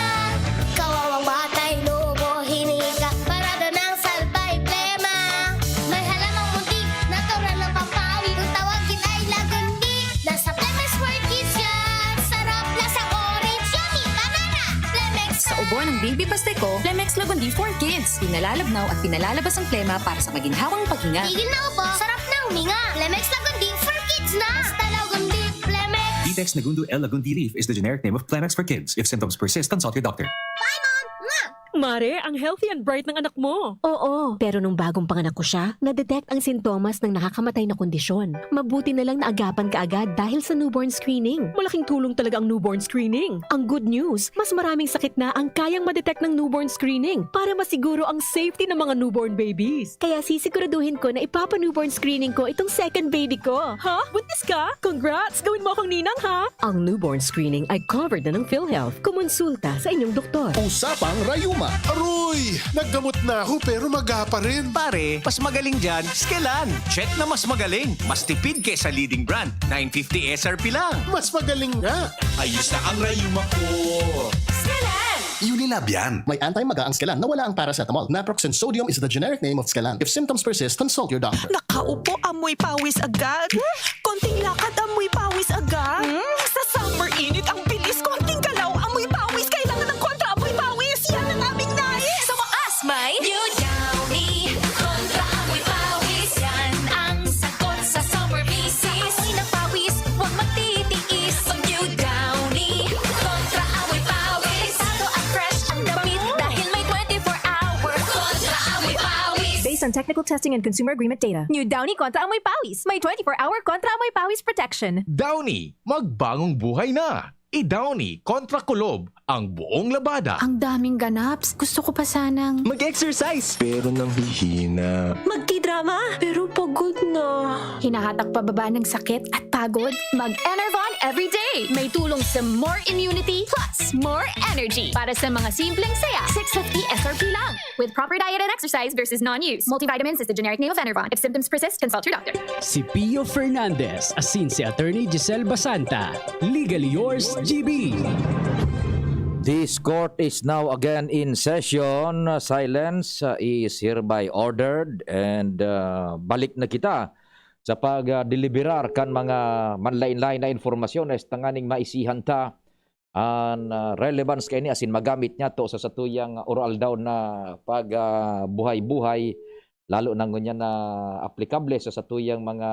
Kawawang batay, lobo, hinika, parada ng salbay, plema. May halamang muntik, natural ng pampawi. Kung tawagin ay lagundi, nasa Plemex for Kids yan. Sarap, lasang orange, yummy, banana. Plemex Sa ubo ng baby pasteco, Plemex Lagundi for Kids. Pinalalabnaw at pinalalabas ang plema para sa maginhawang paghinga. Tigil na ubo, sarap na huminga. Plemex Lagundi for Kids na. Basta Lagundi, Plemex. Ditex Negundo L. Lagundi leaf is the generic name of Plemex for Kids. If symptoms persist, consult your doctor. Bye, Mom! Mwah! Mare, ang healthy and bright ng anak mo. Oo, pero nung bagong panganak ko siya, na-detect ang sintomas ng nakakamatay na kondisyon. Mabuti na lang naagapan kaagad dahil sa newborn screening. Malaking tulong talaga ang newborn screening. Ang good news, mas maraming sakit na ang kayang ma-detect ng newborn screening para masiguro ang safety ng mga newborn babies. Kaya sisiguraduhin ko na ipapa-newborn screening ko itong second baby ko. Ha? Buntis ka? Congrats! Gawin mo akong ninang, ha? Ang newborn screening ay covered na ng PhilHealth. Kumonsulta sa inyong doktor. Usapang Rayuma. Aroy! Naggamot na ako pero maga pa rin. Pare, mas magaling dyan, Skelan. Check na mas magaling. Mas tipid kesa leading brand. Nine fifty S R P lang. Mas magaling nga. Ayos na ang rayuma ko. Skelan! Unilab yan. May anti-maga ang Skelan na wala ang paracetamol. Naproxen sodium is the generic name of Skelan. If symptoms persist, consult your doctor. Nakaupo, amoy pawis agad. Konting lakad, amoy pawis agad. Hmm? Sa summer init, ang bilis. Konting galaw, amoy pawis. Kailangan ng kontra amoy pawis. Yan ang aming nais. Sa wakas, may New Downy. Kontra amoy pawis. Yan ang sagot sa summer visit. Amoy ng pawis, huwag magtitiis. Pag New Downy. Kontra amoy pawis. Delikado at fresh ang damit dahil may twenty-four hour kontra amoy pawis. Based on technical testing and consumer agreement data. New Downy kontra amoy pawis. May twenty-four hour kontra amoy pawis protection. Downy, magbagong buhay na. I-Downy kontra kulob ang buong labada. Ang daming ganaps. Gusto ko pa sanang Mag-exercise. Pero nanghihina. Magtidrama. Pero pagod na. Hinahatak pababa ng sakit at pagod. Mag-Enervon everyday. May tulong sa more immunity plus more energy. Para sa mga simpleng saya, six fifty S R P lang. With proper diet and exercise versus non-use. Multivitamins is the generic name of Enervon. If symptoms persist, consult your doctor. Si Pio Fernandez, asin si Attorney Giselle Basanta. Legally yours, G B. This court is now again in session. Silence, uh, is hereby ordered and, uh, balik na kita sa pag, uh, deliberar kan mga manlain-lain na informasyones tanganing maisihan ta an, ah, relevance kaini asin magamit niyato sa satuyang oroaldaw na pag, ah, buhay-buhay, lalo na ngunyan na aplikable sa satuyang mga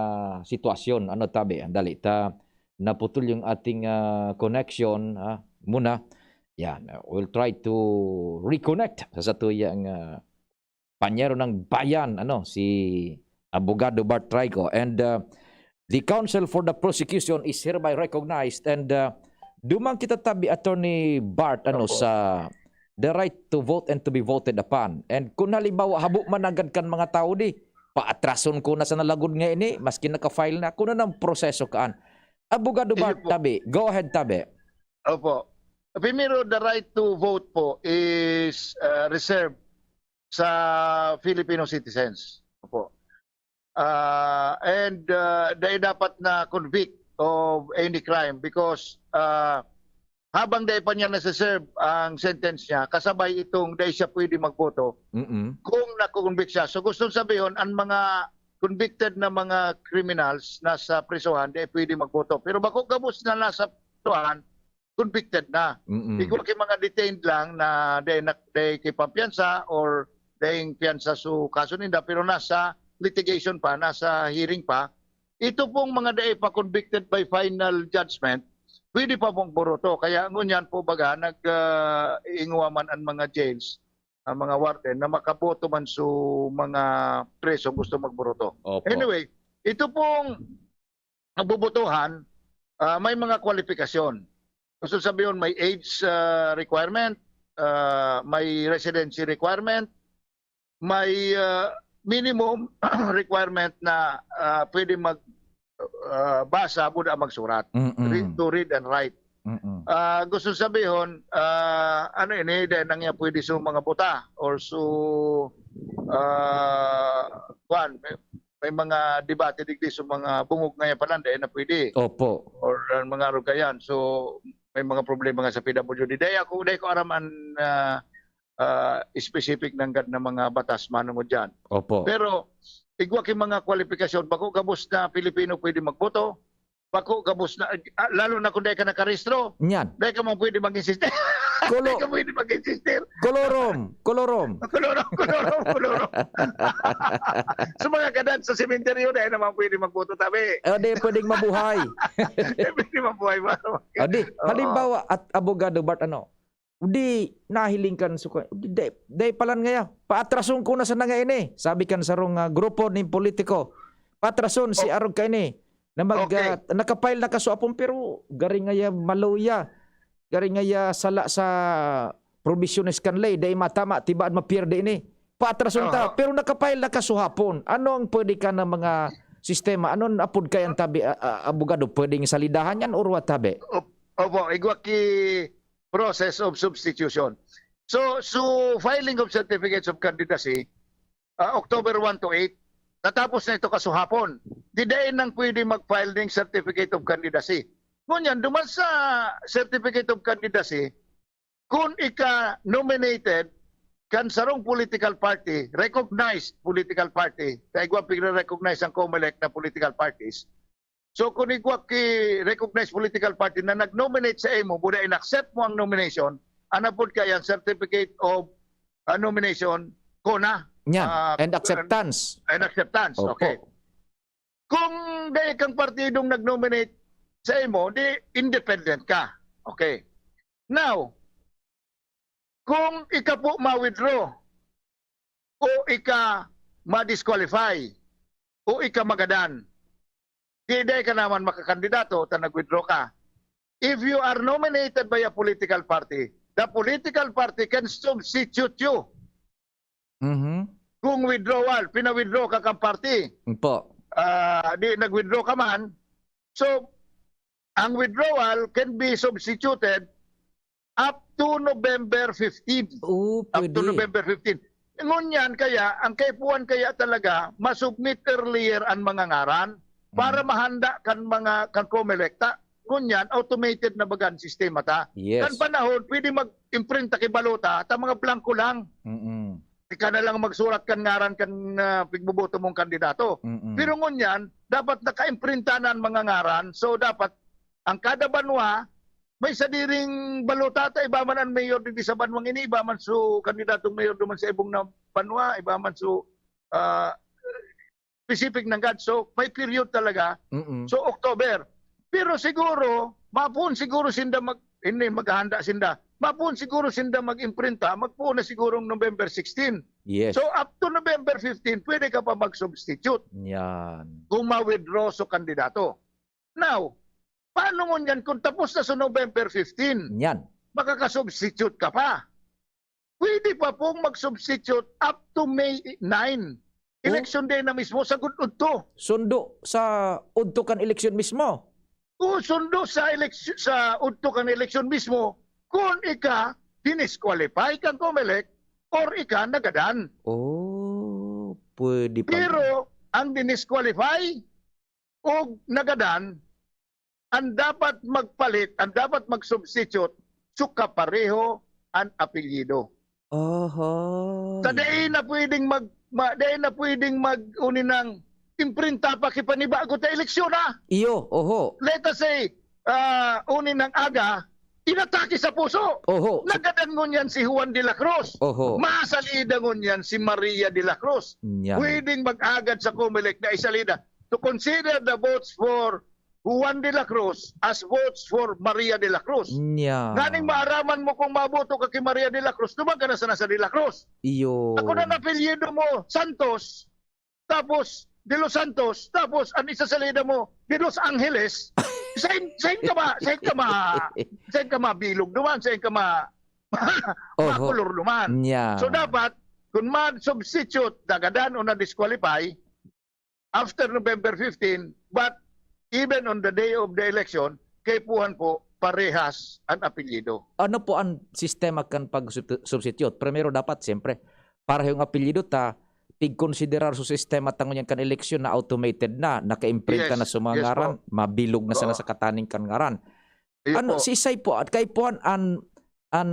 sitwasyon. Ano, tabi, andali ta naputol yung ating, ah, connection, ah, muna. Yan, ah, we'll try to reconnect sa satuyang, ah, panyero ng bayan, ano, si Abogado Bart Trico. And, uh, the counsel for the prosecution is hereby recognized. And, uh, duman kita tabi, Attorney Bart, ano, Opo. sa the right to vote and to be voted upon. And kung halimbawa, habo man agad kan mga tao di, paatrason ko na sa nalagod nga ini, maski naka-file na, kung ano ang proseso kaan. Abogado Iyo Bart, po. tabi, go ahead, tabi. Opo. Primero, the right to vote po is, uh, reserved sa Filipino citizens. Opo. Ah, and, ah, dai dapat na convict of any crime because, ah, habang dai pa niya nasa-serve ang sentence niya, kasabay itong dai siya pwede magboto Mm. kung nako-convict siya. So, gustong sabihon, ang mga convicted na mga criminals nasa prisohan, dai pwede magboto. Pero bako gabos na nasa prisohan, convicted na. Mm. Igwa ki mga detained lang na dai na, dai ki pampiyansa or daing piyansa su kaso ninda, pero nasa litigation pa, nasa hearing pa. Ito pong mga dai pa convicted by final judgment, pwede pa pong boto. Kaya ngunyan po baga, nag, ah, iingwa man ang mga jails, ang mga warden, na makaboto man su mga preso gusto magboto. Opo. Anyway, ito pong nagbobotohan, ah, may mga kwalifikasyon. Gusto sabihon, may age, ah, requirement, ah, may residency requirement, may, ah, minimum requirement na, ah, pwede mag, ah, basa, buda magsurat. Mm-mm. Read, to read and write. Mm-mm. Ah, gusto sabihon, ah, ano ini, dai na niya pwede su mga buta or su, ah, kwan, may, may mga debate digdi su mga bungog nga yan palan, dai na pwede. Opo. Or ang mga arog kayan. So, may mga problema nga sa P W D. Dai ako, dai ko aram an, ah, ah, specific nanggad na mga batas manungod diyan. Opo. Pero, igwa ki mga kwalifikasyon, bako gabos na Pilipino pwede magboto, bako gabos na, ah, lalo na kung dai ka nakarehistro, Nyan. dai ka man pwede mag-insistir. Kulo- Dai ka pwede mag-insistir. Kolorom, kolorom. Kolorom, kolorom, kolorom. Sa mga gadan sa sementeryo, dai naman pwede magboto, tabi. Eh, di pwedeng mabuhay. Dai pwede mabuhay ba? O, di, Oo. halimbawa, at Abogado Bart, ano, di nahiling kan suka, di, di, di palan ngaya, paatrason ko na sana nga ini, sabi kan sarong, ah, grupo nin politiko. Paatrason si Oh. Arog kaini, na mag, Okay. ah, naka-file na kaso apon, pero gari ngaya maluya, gari ngaya sala sa probisyones kan ley, dai matama, tibaan mapierde ini. Paatrason ta, Aha. pero naka-file na kaso hapon. Ano ang pwede ka na mga sistema? Ano ang apod kaya ang tabi, ah, ah, abogado? Pwedeng salidahan yan or what, tabi? Op-, opo, igwa ki process of substitution. So, so filing of certificates of candidacy, ah, October one to eight, natapos na ito kasuhapon. Di dai nang pwede mag-file ning certificate of candidacy. Ngunyan, duman sa certificate of candidacy, kung ika-nominated kan sarong political party, recognized political party, kaya igwa pigre-recognize ang COMELEC na political parties. So, kung igwa ki recognized political party na nag-nominate sa imo, buda in-accept mo ang nomination, anapod kaya ang certificate of, ah, nomination, CONA. Yan. Ah, And acceptance. And acceptance. Opo. Okay. Kung dai kang partidong nag-nominate sa imo, di independent ka. Okay. Now, kung ika po ma-withdraw o ika ma-disqualify o ika magadan, di dai ka naman makakandidato ta nag-withdraw ka. If you are nominated by a political party, the political party can substitute you. Mhm. Kung withdrawal, pina-withdraw ka kang party, Po. ah, di nag-withdraw ka man. So, ang withdrawal can be substituted up to November fifteen. Oh, Up to pwede. November fifteen. Ngunyan kaya, ang kaipuhan kaya talaga, masubmit earlier ang mga ngaran para Mm. mahanda kan mga kan COMELEC ta. Ngunyan, automated na baga ang sistema ta. Yes. Kan panahon, pwede mag-imprint ta ki balota, ta mga blanco lang. Mm-mm. Ika na lang magsurat kan ngaran kan, ah, pigboboto mong kandidato. Mm-mm. Pero ngunyan, dapat naka-imprinta na ang mga ngaran. So, dapat ang kada banwa, may sadiring balota ta, iba man ang mayor digdi sa banwang ini, iba man so kandidatong mayor duman sa ibong na banwa, iba man so, ah, specific nanggad. So, may period talaga. Mm-mm. So, October. Pero siguro, mapuon siguro sinda mag, hindi, maghahanda sinda. Mapuon siguro sinda mag-imprinta, magpuon na sigurong November sixteen. Yes. So, up to November fifteen, pwede ka pa mag-substitute Yan. kung ma-withdraw so kandidato. Now, paano ngunyan kung tapos na sa November fifteen? Yan. Makaka-substitute ka pa. Pwede pa pong mag-substitute up to May nine. Election day na mismo, sagud udto. Sundo sa udto kan eleksyon mismo. O sundo sa eleksyon, sa udto kan eleksyon mismo, kung ika dinisqualify kang COMELEC or ika nagadan. Oh, pwede pa. Pero ang dinisqualify o nagadan, ang dapat magpalit, ang dapat mag-substitute, so kapareho ang apelyido. Oho. Sa dai na pwedeng mag, ma, dai na pwedeng mag, uni nang imprinta pa ki panibago ta eleksyon, ha? Iyo, oho. Let us say, ah, uni nang aga, inatake sa puso. Oho. Nagadan ngunyan si Juan de la Cruz. Oho. Masalida ngunyan si Maria de la Cruz. Yan. Pwedeng mag-agad sa COMELEC na isalida. To consider the votes for Juan de la Cruz as votes for Maria de la Cruz. Yan. Nganing maaraman mo kung maboto ka ki Maria de la Cruz, duman ka na sana sa de la Cruz. Iyo. Ako na apelyido mo, Santos, tapos de los Santos, tapos ang isasalida mo, de Los Angeles, sain, sain ka ma, sain ka ma, sain ka mabilog duman, sain ka ma, Oho. makulor duman. Yan. So dapat, kung ma-substitute, nagadan o na-disqualify, after November fifteen, but even on the day of the election, kaipuhan po, parehas ang apelyido. Ano po ang sistema kan pag-substitute? Primero dapat, siyempre, parehong apelyido ta, pigkonsiderar sa sistema ta ngunyan kan eleksyon na automated na, naka-imprint ka Yes, na sa mga yes ngaran, po. Mabilog na sana Oo. sa kataning kan ngaran. Iyo Ano, po. si Isay po, at kaipuhan an, an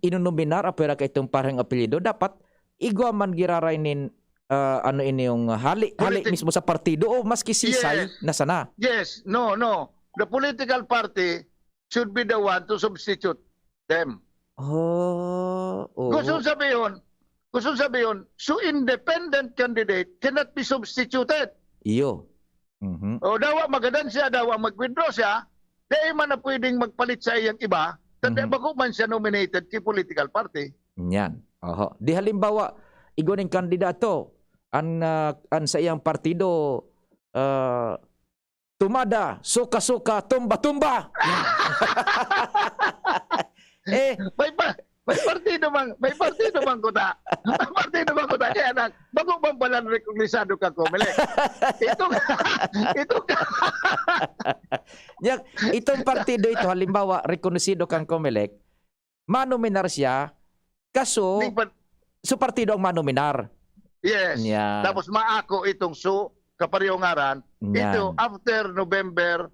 inunominar, apwera ka itong parehong apelyido, dapat igwa man giraray nin, ah, ano ini yung hali, hali Politik- mismo sa partido o maski si Isay Yes. na sana. Yes, no, no. The political party should be the one to substitute them. Oh, oo. Gusto sabihon, gusto sabihon, so independent candidate cannot be substituted. Iyo. Mhm. O dawa magadan siya, dawa mag-withdraw siya, dai man na pwedeng magpalit sa iyang iba, tanda Mhm. bako man siya nominated ki political party. Yan. Oho. Di halimbawa, igwa ning kandidato, an, ah, an sa iyang partido, ah, tumada, suka-suka, tumba-tumba. Eh, May pa, may partido man, may partido man kuta. May partido man kuta. Kaya na, bako man pala rekonisado ka, COMELEC. Ito, ito, Nya, itong partido ito, halimbawa, rekonosido kang COMELEC, manominar siya, Kaso, Ning pa- so partido ang manominar. Yes. Yan. Tapos maako itong su kapareho ngaran. Yan. Ito, after November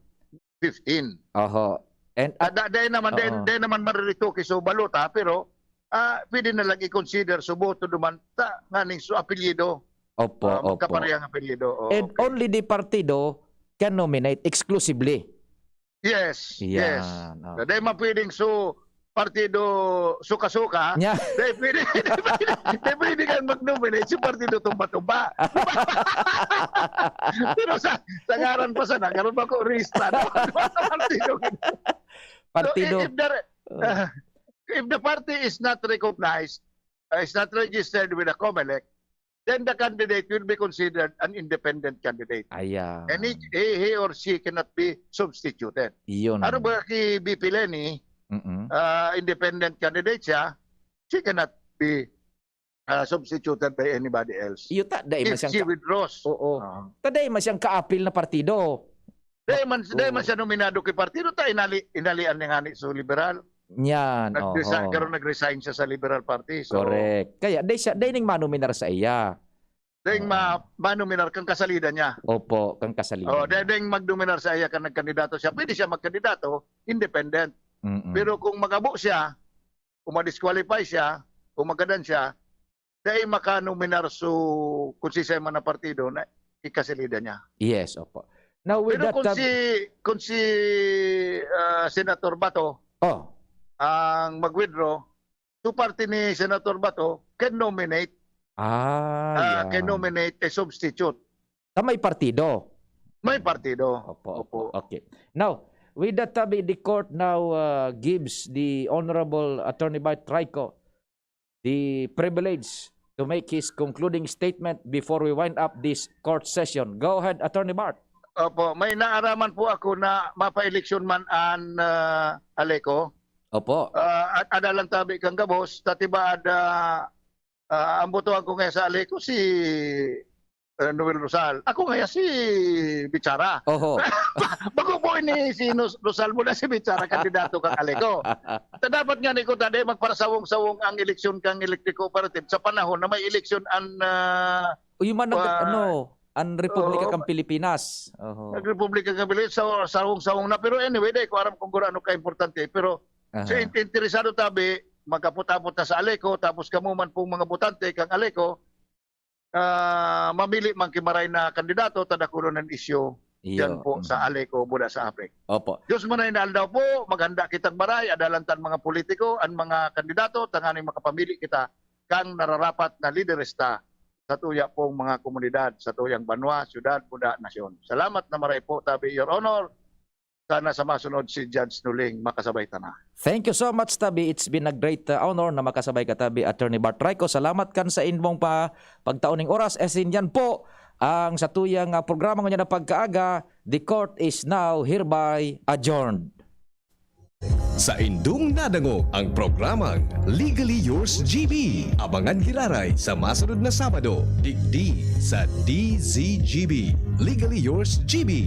fifteen. Oho. And, Ah, da-, dahil naman, dahil, Oo. dahil naman maririto ki su balota, pero, ah, pwede na lang i-consider su boto duman ta nganing su apelyido. Opo, Ah, opo. Magkaparehang apelyido. Oo, And okay. only the partido can nominate exclusively. Yes, yes. Yan, okay. Dahil man pwedeng su partido suka-suka, Nya. dahil pwede, dahil pwede, dahil pwede kang mag-nominate sa partido tumba-tumba. Pero sa, sa ngaran pa sana, karon ba ko rista, no? Sa partido. Partido. So, if, if the, Oh. uh, if the party is not recognized, uh, is not registered with the COMELEC, then the candidate will be considered an independent candidate. Ayan. And he, he, he or she cannot be substituted. Iyon. Ano ba ki B P Leni? Mm-mm. Ah, independent candidate siya, she cannot be, ah, substituted by anybody else. Iyo ta, dai man If siyang she ka- withdraws. Oo. Ah. Ta dai man siyang kaapil na partido. Dai man, Oo. dai man siya nominado ki partido, ta inali-, inalian niya ngani su liberal. Yan, Nag-resi-, oho. karon nag-resign siya sa Liberal Party. So, Correct. Kaya, dai siya, dai ning manominar sa iya. Dai Oo. ma-, manominar kang kasalida niya. Opo, kang kasalida Oh, niya. dai, dai magnominar sa iya kang nagkandidato siya. Pwede siya magkandidato, independent. Mm-mm. Pero kung magabo siya, kung ma-disqualify siya, kung magadan siya, dai makanominar su, kung si Sema na partido na ikasalida niya. Yes, opo. Now, with Pero that kung sab- si, kung si, ah, Senator Bato Oh. ang mag-withdraw, su party ni Senator Bato can nominate, Ah, ah, can yan. nominate a substitute. Sa may partido. May partido. Opo, Opo. opo. Okay. Now, with that, Tabi, the court now, uh, gives the Honorable Attorney Bart Trico the privilege to make his concluding statement before we wind up this court session. Go ahead, Attorney Bart. Opo, may naaraman po ako na mapaeleksyon man an, ah, Aleco. Opo. Ah, at adalan tabi kang gabos, tatibaad, ah, ah, ang botohan ko ngayon sa Aleco si, ah, Noel Rosal. Ako ngayon si Bichara. Oho. Ba-, bago po ini si Nos-, Rosal muna si Bichara, kandidato kang Aleco. Ta dapat nga ni ko, ta dai magparasawong-sawong ang eleksyon kang electric cooperative sa panahon na may eleksyon an, ah, Uy, man nag-, pa-, ano, ang Republika Oo. kang Pilipinas. Oho. Nagrepublika kang Pilipinas, sa, sawong-sawong na. Pero anyway, dai ko aram kung gaano ka-importante. Pero Aha. so, in-, interesado tabi, magkapot-apot na sa Aleco, tapos kamo man pong mga botante kang Aleco, ah, mamili man ki maray na kandidato, ta dakulon an isyu Iyo. diyan po sa Mhm. Aleco, buda sa APEC. Opo. Diyos manay na aldaw po, maghanda kitang maray, adalan tan mga politiko, an mga kandidato, tanganing makapamili kita kang nararapat na lideres ta sa tuya pong mga komunidad, sa tuyang banwa, syudad, buda, nasyon. Salamat na maray po, tabi, Your Honor. Sana sa masunod si Judge Nuling makasabay ta na. Thank you so much, Tabi. It's been a great, uh, honor na makasabay ka, Tabi, Attorney Bart Trico. Salamat kan sa imong pa-, pagtao ning oras. As in, yan po ang satuyang, uh, programa ngunyan na pagkaaga. The court is now hereby adjourned. Sa indong nadangog ang programang Legally Yours G B. Abangan giraray sa masunod na Sabado, digdi sa D Z G B. Legally Yours G B.